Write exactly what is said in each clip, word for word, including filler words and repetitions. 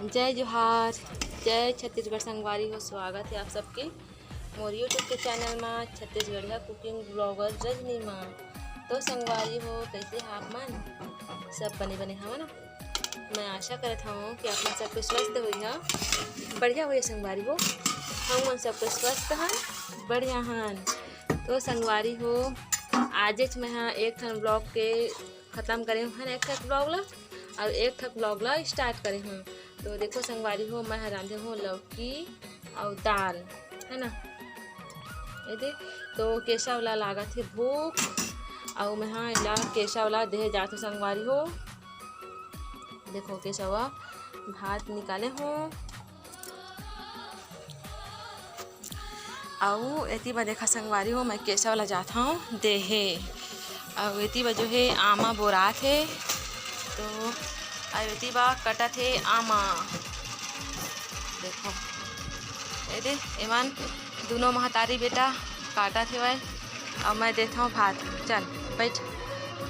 जय जोहार, जय छत्तीसगढ़ संगवारी हो, स्वागत हे आप सबके मोर YouTube के चैनल मा, छत्तीसगढ़िया कुकिंग ब्लॉगर रजनी मा। तो संगवारी हो, कैसे हे आप मन? सब बने बने हवा ना? मैं आशा करत हवं कि आप मन सबके स्वस्थ होइहा, बढ़िया होइहा संगवारी हो। हम मन सबके स्वस्थ हन, बढ़िया हन। तो संगवारी हो, आजेच मैं हा एक ठन ब्लॉग के खत्म करे हन, एक ठक ब्लॉग ला, अउ एक ठक ब्लॉग ला स्टार्ट करे हन। तो देखो संगवारी हो, मैं हा रांधे हूँ लौकी अउ दाल, है ना। ये दे, तो केशव ला लागत हे भूख, अउ मैं हा एला केशव ला देहे जात हूँ संगवारी हो। देखो केशव भात निकाले हूँ, अउ एती बा देखा संगवारी हो, मैं केशव ला जात हूँ देहे। अउ एती बा जो हे आमा बोरात हे, तो अउ एती बा कटत हे आमा। देखो, ए दे, एमन दुनों महतारी बेटा काटत हेवय, अउ मैं देत हूँ भात। चल, बैठ,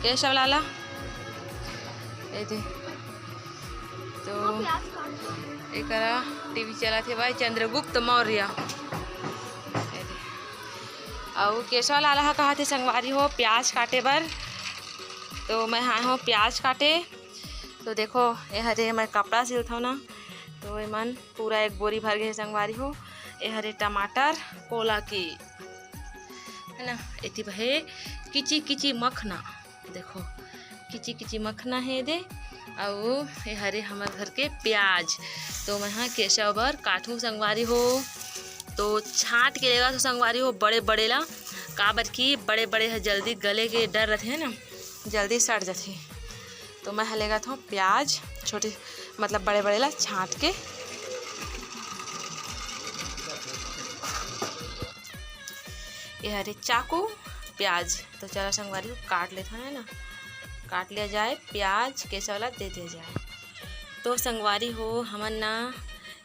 केशव लाला। ए दे, तो एकरा टीवी चलत हे भाई, चंद्रगुप्त मौर्य। ए दे, अउ केशव लाला ह कहा थे संगवारी हो प्याज काटे बर, तो मैं आए हूँ प्याज काटे। तो देखो, ए हरे मैं कपड़ा सिलथव ना, तो एमन पूरा एक बोरी भर गए संगवारी हो। ए हरे टमाटर कोला की, है ना, एती बहे किची किची मखना, देखो किची किची मखना हे दे। अउ ए हरे हमर घर के प्याज, तो मैं हा केशव बर काटहूँ संगवारी हो। तो छांट के लेगा तो संगवारी हो बड़े बड़े ला, काबर कि बड़े बड़े ह जल्दी गले के डर रहते है ना, जल्दी सड़ जाथे। तो मैं ह लेगत हूँ प्याज छोटे, मतलब बड़े बड़े ला छांट के। ये हरे चाकू प्याज, तो चला संगवारी हो काट लेथन, है ना, काट लिया जाए प्याज, केशव ला दे दिया जाए। तो संगवारी हो हमन ना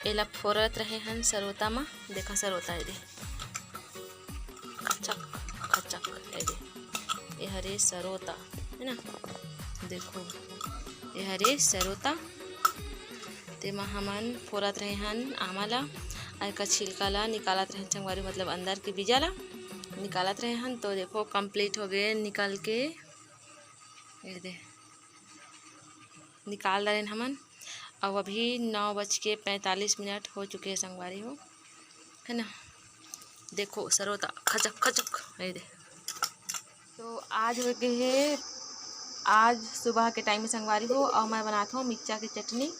एला फोरत रहे हन सरोता मा, देखा सरोता ये दे। खचक खचक, ए दे, ए हरे सरोता, है ना, देखो, ए हरे सरोता। तेमा हमन फोरत रहे हन आमा ला, अउ एकर छिलका ला निकालत रहे हन संगवारी, मतलब अंदर के बीजा ला निकालत रहे हन। तो देखो, कंप्लीट हो गए निकाल के, ए दे, निकाल डारेन हमन। अउ अभी नौ बज के पैंतालीस मिनट हो चुके हैं संगवारी हो, है ना। देखो सरोता खचक खचक, ये दे। तो आज हो गए है, आज सुबह के टाइम में संगवारी हो, अउ मैं बनात हूँ मिर्चा के चटनी।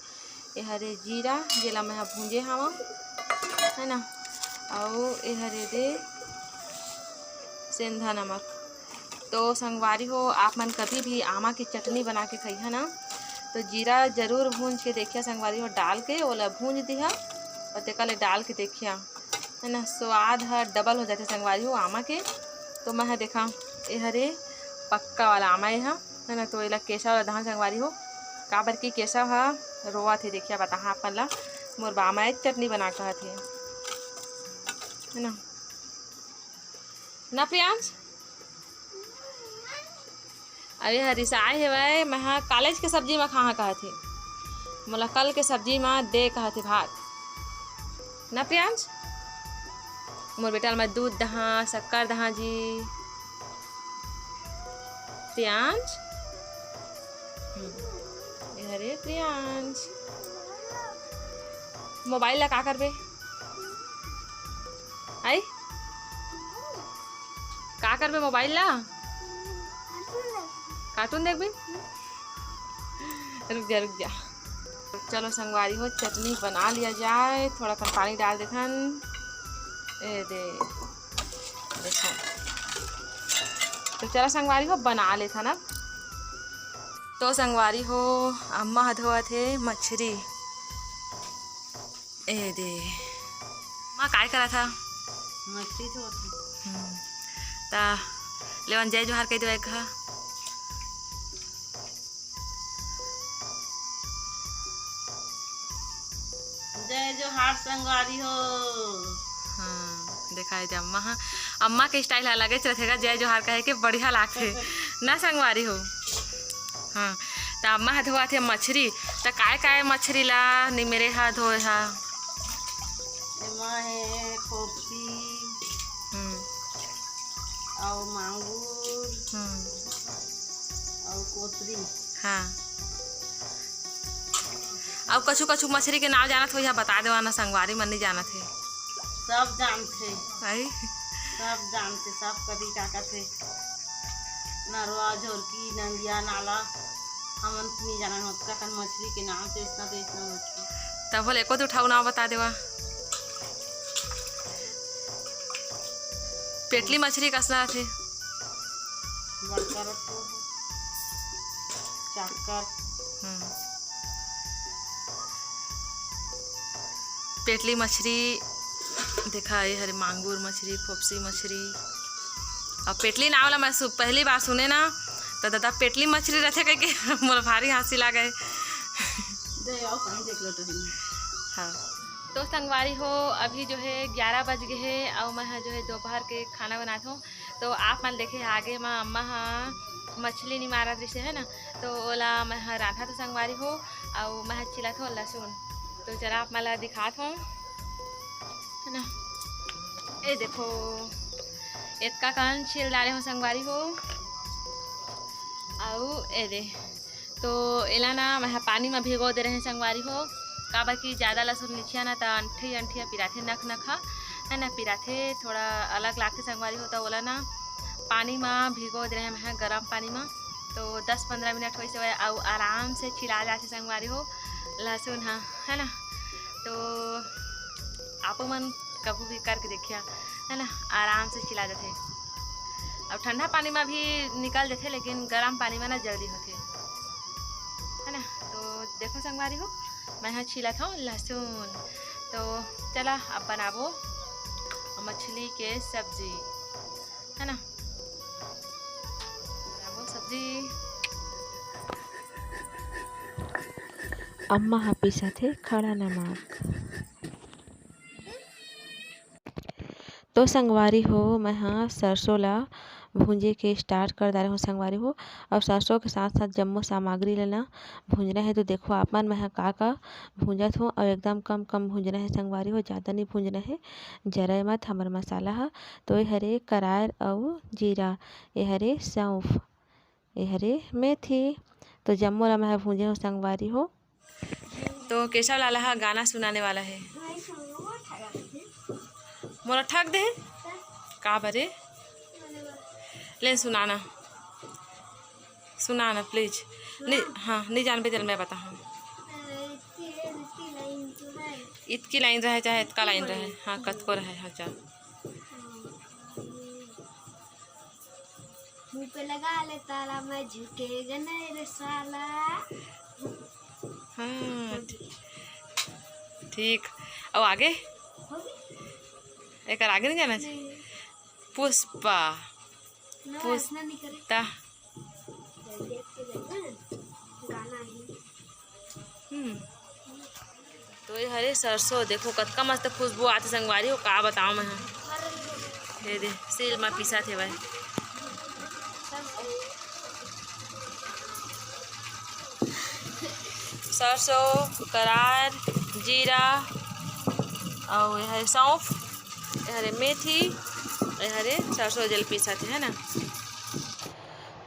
ये हरे जीरा, जेला मैं ह भूंजे हवा, है ना, अउ ये हरे दे सेंधा नमक। तो संगवारी हो, आप मन कभी भी आमा के चटनी बना के खइहा ना, तो जीरा जरूर भूंज के देखिया संगवारी हो, डाल के ओला भूंज दिहा अउ तेकर ले डाल के देखिया, है ना, स्वाद ह डबल हो जाथे संगवारी हो आमा के। तो मैं ह देखा, ए हरे पक्का वाला आमा ए ह, है ना, तो एला केशव ला दहन संगवारी हो, काबर कि केशव ह रोवत हे। देखिया, बताहा अपन ला, मोर बामा ए चटनी बना कहत हे, है ना। ना प्रियांश, अरे हरिसाए हेवय, मैं ह कॉलेज के सब्जी म खाहा कहत हे, मोला कल के सब्जी म दे कहत हे भात। ना प्रियांश, मोर बेटा ल मैं दूध दहा, शक्कर दहा जी। प्रियांश, हम्म, ए हरे प्रियांश, मोबाइल ला का करबे? आई, का करबे मोबाइल ला? कार्टून देखबे? रुक जा, रुक जा। चलो संगवारी हो, चटनी बना लिया जाए। थोड़ा कन पानी डाल देथन। ए दे, देखो। तो चला संगवारी हो, बना लेथन अब। तो संगवारी हो, अम्मा ह धोवत हे मछरी। ए दे। माँ, काय करत हा? मछली धोत हूँ। हम्म। ता लेवन जय जोहार कह दो एक हा। जय जोहार संगवारी हो। हाँ, देखा हे दे अम्मा हा। अम्मा के स्टाइल अलगे चलत हे गा, जय जोहार कहे के बढ़िया लागथे ना संगवारी हो। हाँ, त अम्मा ह धोवत हे मछरी। त काय काय मछरी ला निमेरे ह, धोए ह? एमा हे खोपसी, हम्म। अउ मांगुर, हम्म। अउ कोतरी। हाँ। अउ कछु कछु मछरी के नाव जानत होही, बता देवा ना, संगवारी मन नइ जानत हे। सब जानथे। आई? सब जानथे, सब कदी का कथे। नरवा, झोरकी, नंदिया, नाला, हमन नइ जानन ओतका कन मछरी के नाम, तो अइसना, तो अइसना मछरी। तब होले एको दू ठऊ नाव बता देवा। पेटली मछरी कसना रथे? बड़का रथे, चाकर। हम्म। पेटली मछरी, देखा, ये हरे मांगुर मछरी, खोपसी मछरी। अब पेटली नाव ला मैं सु-, पहली बार सुने ना, तो दादा पेटली मछरी रथे कह के मोला भारी हंसी लागे। दे, आओ, पानी देख लो तो हम। हाँ। तो संगवारी हो, अभी जो है ग्यारह बज गए हैं और मैं जो है दोपहर के खाना बनात हूँ। तो आप मन देखे आगे मा अम्मा हा मछली निमारत रिसे है ना, तो ओला मैं ह रांधत हूँ संगवारी हो, अउ मैं ह छिलत हूँ लहसुन। तो चला आप मन ला दिखात हूँ, है ना। ए देखो, एतका कन छिल डाले हूँ संगवारी हो। अउ ए दे, तो एला ना मैं ह पानी म भिगो दे रहें संगवारी हो, काबर कि ज़्यादा लहसुन निछिया ना त अंठिया अंठिया पिराथे, नख नख ह, है ना, पिराथे, थोड़ा अलग लागथे संगवारी हो। त ओला ना पानी म भिगो दे रहें मैं ह, गरम पानी म। तो दस पंद्रह मिनट होइस हवय, अउ आराम से छिला जाथे संगवारी हो लहसुन ह, है ना। तो आपो मन कभू भी करके देखिया, है ना, आराम से छिला जाथे। अउ ठंडा पानी म भी निकल जाथे, लेकिन गरम पानी म ना जल्दी होथे, है ना। तो देखो संगवारी हो, मैं ह छीलत हूँ लहसुन। तो चला अब बनाबो मछली के सब्जी, है ना, बनाबो सब्जी। अम्मा ह पीसत हे खड़ा नमक। तो संगवारी हो, मैं ह सरसों ला भूंजे के start कर डारे हूँ संगवारी हो। और सरसों के साथ साथ जम्मो सामग्री ला ना भूंजना है। तो देखो आप मन, मैं ह का का भूंजत हूँ और एकदम कम कम भूंजना है संगवारी हो, ज़्यादा नहीं भूंजना है, जरे मत हमर मसाला ह। तो ये हरे करार और जीरा, ये हरे सौंफ, ये हरे मेथी। तो जम्मो ला मैं ह भूंजे हूँ संगवारी हो। तो केशव लाला हा गाना सुनाने वाला है। मोला ठग दे। का बरे? ले सुनाना, सुनाना please। नहीं, हाँ, नहीं जानबे तेल मैं बताहूँ। इतकी लाइन रहे चाहे इतका लाइन रहे, हाँ, कतको रहे, हाँ, चल। मुंह पे लगा ले ताला, मैं झुकेगा नहीं रे साला। हाँ, ठी-, ठीक। अब आगे? हो गई? एकर आगे नहीं जाना चाहिए? नहीं। पुष्पा। ना, पुष्पा। ऐसा नहीं करे। देख के देखना, गाना है। हम्म। तो ये हरे सरसों, देखो कतका मस्त खुशबू आथे संगवारी हो, का बताओ मैं ह। ये दे, सील मा पीसत हे भाई। सरसों, करार, जीरा, अउ ये हरे सौंफ, ये हरे मेथी, ये हरे सरसों जेल पीसत हे, है ना।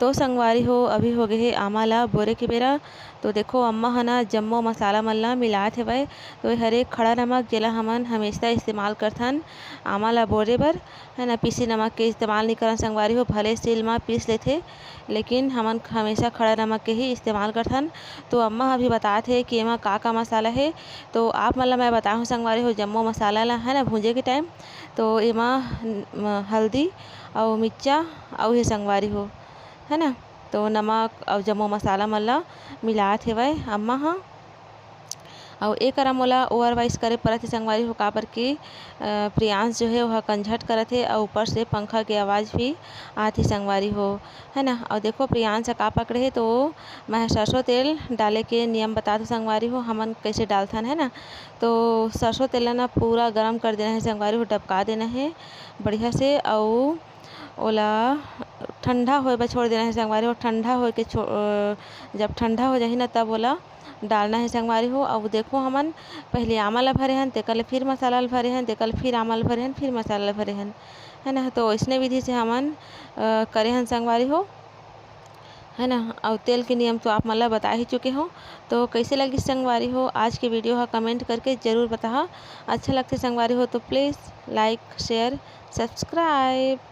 तो संगवारी हो, अभी हो गए हे आमा ला बोरे के बेरा। तो देखो, अम्मा ह ना जम्मो मसाला मन ला मिलात हेवय। तो ये हरे खड़ा नमक, जेला हमन हमेशा इस्तेमाल करथन आमा ला बोरे बर, है ना। पीसी नमक के इस्तेमाल नइ करन संगवारी हो, भले सील म पीस लेथे, लेकिन हमन हमेशा खड़ा नमक के ही इस्तेमाल करथन। तो अम्मा ह अभी बतात हे कि एमा का का मसाला हे। तो आप मन ला मैं बताहूँ संगवारी हो, जम्मो मसाला ला, है ना, भूंजे के टाइम तो एमा न-, म-, हल्दी अउ मिर्चा अउ हे संगवारी हो, है ना। तो नमक अउ जम्मो मसाला मन ला मिलात हेवय अम्मा ह। अउ ए करा मोला ओवर वॉइस करे परत हे संगवारी हो, काबर कि, अ, प्रियांश जो हे ओह कंझट करत हे अउ ऊपर से पंखा के आवाज़ भी आत हे संगवारी हो, है ना। अउ देखो प्रियांश ह का पकड़े हे, तो मैं ह सरसों तेल डाले के नियम बतात हूँ संगवारी हो, हमन कइसे डालथन, है ना। तो सरसों तेल ला ना पूरा गरम कर देना हे संगवारी हो, डबका देना हे बढ़िया से। अउ ओला ठंडा होए बर छोड़ देना हे संगवारी हो। ठंडा होए के छो-, अ, जब ठंडा हो जाही ना, तब ओला डालना हे संगवारी हो। अब देखो, हमन पहले आमा ला भरे हन, तेकर ले फिर मसाला ला भरे हन, तेकर ले फिर आमा ला भरे हन, फिर मसाला ला भरे हन, है ना। तो वैसने विधि से हमन, अ, करे हन संगवारी हो, है ना। अउ तेल के नियम तो आप मन ला बता ही चुके हो। तो कैसे लगिस संगवारी हो आज के video ह, comment करके जरूर बताहा। अच्छा लगथे संगवारी हो तो please like, share, subscribe।